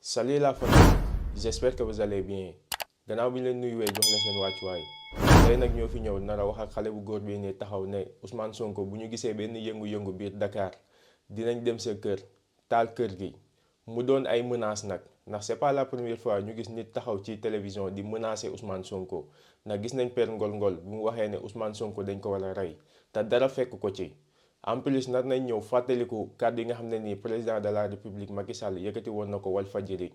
Salut la famille, j'espère que vous allez bien gannaaw bi ñu leen nuyuwee jox leen seen wàccuwaay tey nag ñoo fi ñëw nar a wax ak xale bu góor bi ne taxaw ne Ousmane Sonko bu ñu gisee benn yëngu-yëngu biir Dakar dinañ dem sa kër taal kër gi mu doon ay menaces nag ndax c'est pas la première fois ñu gis nit taxaw ci télévision di menacer Ousmane Sonko ndax gis nañ Père Ngol Ngol bu mu waxee ne Ousmane Sonko dañ ko war a rey te dara fekk ko ci. en plus nar nañ ñëw fàttaliku kàddu yi nga xam ne nii président de la république Macky Sall yëkkati woon na ko Walfadjri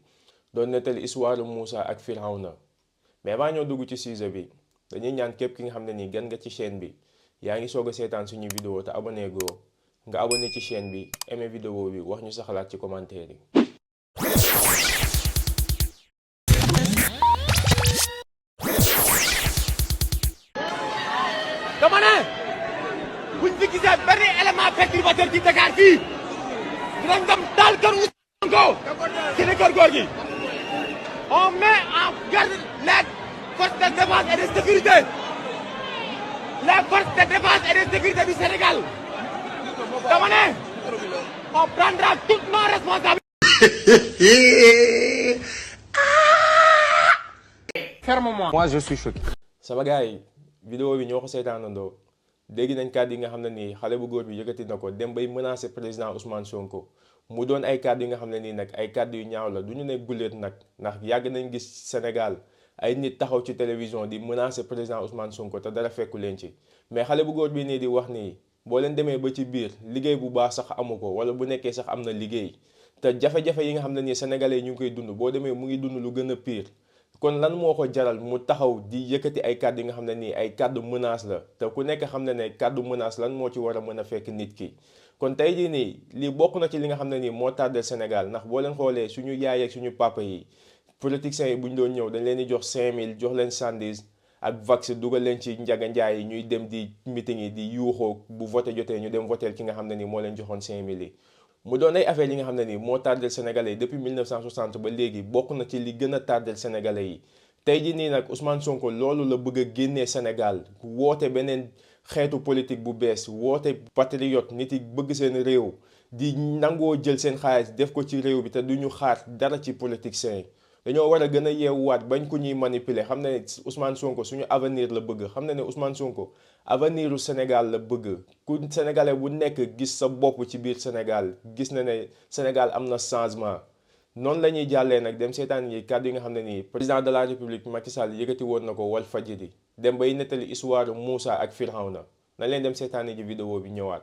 doon nettali histoire Moussa ak Firawna mais baa ñoo dugg ci sujet bi dañuy ñaan képp ki nga xam ne nii gan nga ci chaîne bi yaa ngi soog a seetaan suñu vidéo te abonné goo nga abonné ci chaîne bi aimé vidéo bi wax ñu sa xalaat ci commentaire yi. dama ne buñ fi gisee benn élément perturbateur ci Dakar fii dinañ dem taal kër Ousmane Sonko ci ne kër góor gi on met en garde les forces de défense et de sécurité les forces de défense et de sécurité du Sénégal dama ne on prendra toutes nos responsabilités. Ferme-moi. Moi, je suis choqué. sama gars yi vidéo bi ñoo ko seetaanandoo dégg nañ kàddu yi nga xam ne nii xale bu góor bi yëkkati na ko dem bay menacer président Ousmane Sonko mu doon ay kàddu yi nga xam ne nii nag ay kàddu yu ñaaw la du ñu ne guléet nag ndax yàgg nañ gis Sénégal ay nit taxaw ci télévision di menacer président Ousmane Sonko te dara fekku leen ci mais xale bu góor bi nii di wax nii boo leen demee ba ci biir liggéey bu baax sax amu ko wala bu nekkee sax am na liggéey te jafe-jafe yi nga xam ne nii sénégalais ñu ngi koy dund boo demee mu ngi dund lu gën a pire. kon lan moo ko jaral mu taxaw di yëkkati ay kàddu yi nga xam ne nii ay kàddu menace la te ku nekk xam ne ne kàddu menace lan moo ci war a mën a fekk nit ki kon tey jii nii lii bokk na ci li nga xam ne nii moo tardé Sénégal ndax boo leen xoolee suñu yaay ak suñu papa yi politiciens yi bu ñu doon ñëw dañ leen di jox 5000 jox leen sandis ak vax dugal leen ci njaga njaay yi ñuy dem di meeting yi di yuuxoo bu voté jotee ñu dem votel ki nga xam ne nii moo leen joxoon 5000 yi mu doon ay affaire yi nga xam ne nii moo tardel sénégalais yi depuis 1960 ba léegi bokk na ci li gën a tardel sénégalais yi tey jii nii nag Ousmane Sonko loolu la bëgg a génnee Sénégal woote beneen xeetu politique bu bees woote patriote nit yi bëgg seen réew di nangoo jël seen xaalis def ko ci réew bi te duñu xaar dara ci politiciens yi dañoo war a gën a yeewuwaat bañ ko ñuy manipuler xam ne Ousmane Sonko suñu avenir la bëgg xam ne Ousmane Sonko avenir u Sénégal la bëgg ku sénégalais bu nekk gis sa bopp ci biir Sénégal gis na ne Sénégal am na changement noonu la ñuy jàllee nag dem seetaan yi kàddu yi nga xam ne nii président de la république Macky Sall yëkkati woon na ko Walfadjri dem bay nettali histoire Moussa ak Firawna na leen dem seetaan ji vidéo bi ñëwaat.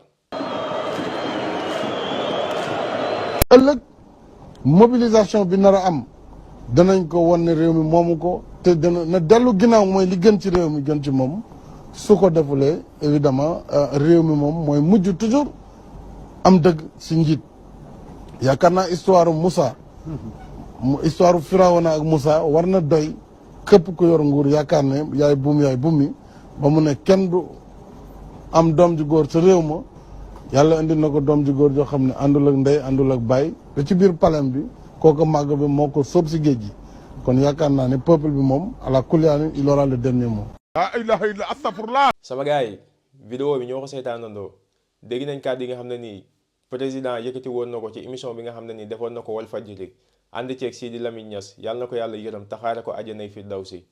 ëllëg mobilisation bi nar a am danañ ko wan ne réew mi moomu ko te dana na dellu ginnaaw mooy li gën ci réew mi gën ci moom su ko defulee évidemment réew mi moom mooy mujj toujours am dëgg si njiit yaakaar naa histoire Moussa histoire Firawna ak Moussa war na doy képp ku yor nguur yaakaar ne yaay buum mi ba mu ne kenn du am doom ju góor sa réew ma yàlla indi na ko doom ju góor joo xam ne àndul ak ndey àndul ak baay te ci biir palem bi kooku màgg bi moo ko sóob si géej gi kon yaakaar naa ne peuple bi moom ala kulli haal il aura le dernier mot. la ilaha illa astafurlah. sama gars yi vidéo bi ñoo ko seetaanandoo dégg nañ kàddu yi nga xam ne nii président yëkkati woon na ko ci émission bi nga xam ne nii defoon na ko Walfadjri ànd ceeg Sidi Lamine Niass yàlla na ko yàlla yërëm taxaare ko àjjanay firdawsi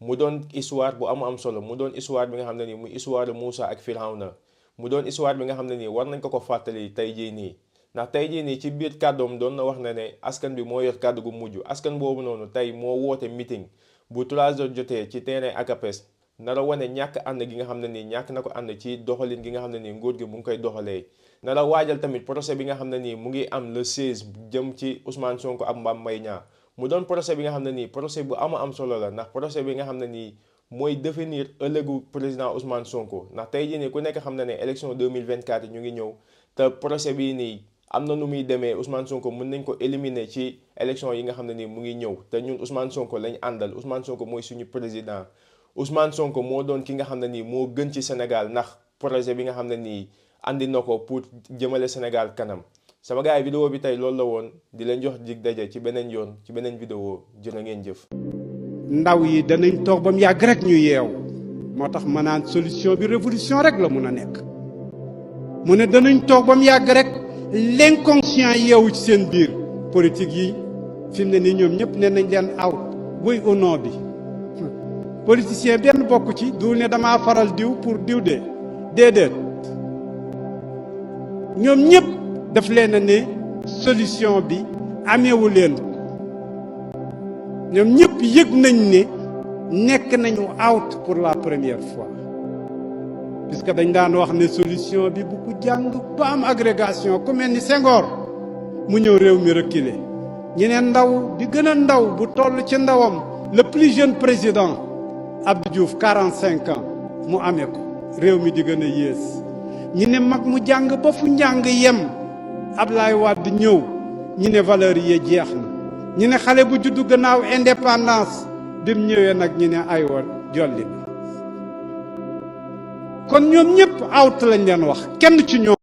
mu doon histoire bu am solo mu doon histoire bi nga xam ne nii muy histoire Moussa ak Firawna mu doon histoire bi nga xam ne nii war nañ ko fàttali tey jii nii ndax tey jii nii ci biir kàddoom doon na wax ne askan bi moo yor kàddu gu mujj askan boobu noonu tey moo woote meeting bu 3 heures jotee ci terrain ACAPES nara wane ñàkk ànd gi nga xam ne nii ñàkk na ko ànd ci doxalin gi nga xam ne nii nguur gi mu ngi koy doxalee nara waajal tamit procès bi nga xam ne nii mu ngi am le 16 jëm ci Ousmane Sonko ak Mame Mbaye Niang mu doon procès bi nga xam ne nii procès bu am solo la ndax procès bi nga xam ne nii mooy définir ëllëgu président Ousmane Sonko ndax tey jii nii ku nekk xam na ne élection 2024 yi ñu ngi ñëw te procès bii nii am na nu muy demee Ousmane Sonko mën nañ ko éliminer ci élection yi nga xam ne nii mu ngi ñëw te ñun Ousmane Sonko lañ àndal Ousmane Sonko mooy suñu président Ousmane Sonko moo doon ki nga xam ne nii moo gën ci Sénégal ndax projet bi nga xam ne nii andi na ko pour jëmale Sénégal kanam sama gars yi vidéo bi tey loolu la woon di leen jox dig daje ci beneen yoon ci beneen vidéo jërë ngeen jëf. ndaw yi danañ toog ba mu yàgg rek ñu yeew moo tax ma naan solution bi révolution rek la mun a nekk mu ne danañ toog ba mu yàgg rek l'inconscient yeewu ci seen biir politique yi fi mu ne nii ñoom ñëpp ne nañ leen out wuy au nom bi politicien benn bokk ci du ne damaa faral diw pour diw de déedéet ñoom ñëpp daf leen a ne solution bi ameewu leen ñoom ñëpp yëg nañ ne nekk nañu out pour la première fois puisque dañ daan wax ne solution bi bu ko jàng ba am agrégation ku mel ni Senghor mu ñëw réew mi reculé ñeneen ndaw bi gën a ndaw bu toll ci ndawam le plus jeune président Abdou Diouf 45 ans mu amee ko réew mi di gën a yées ñi ne mag mu jàng ba fu njàng yem Ablaye Wade ñëw ñi ne valeur yi jeex na ñi ne xale bu juddu gannaaw indépendance bi mu ñëwee nag ñi ne aywa jolli na kon ñoom ñëpp out lañ leen wax kenn ci ñoom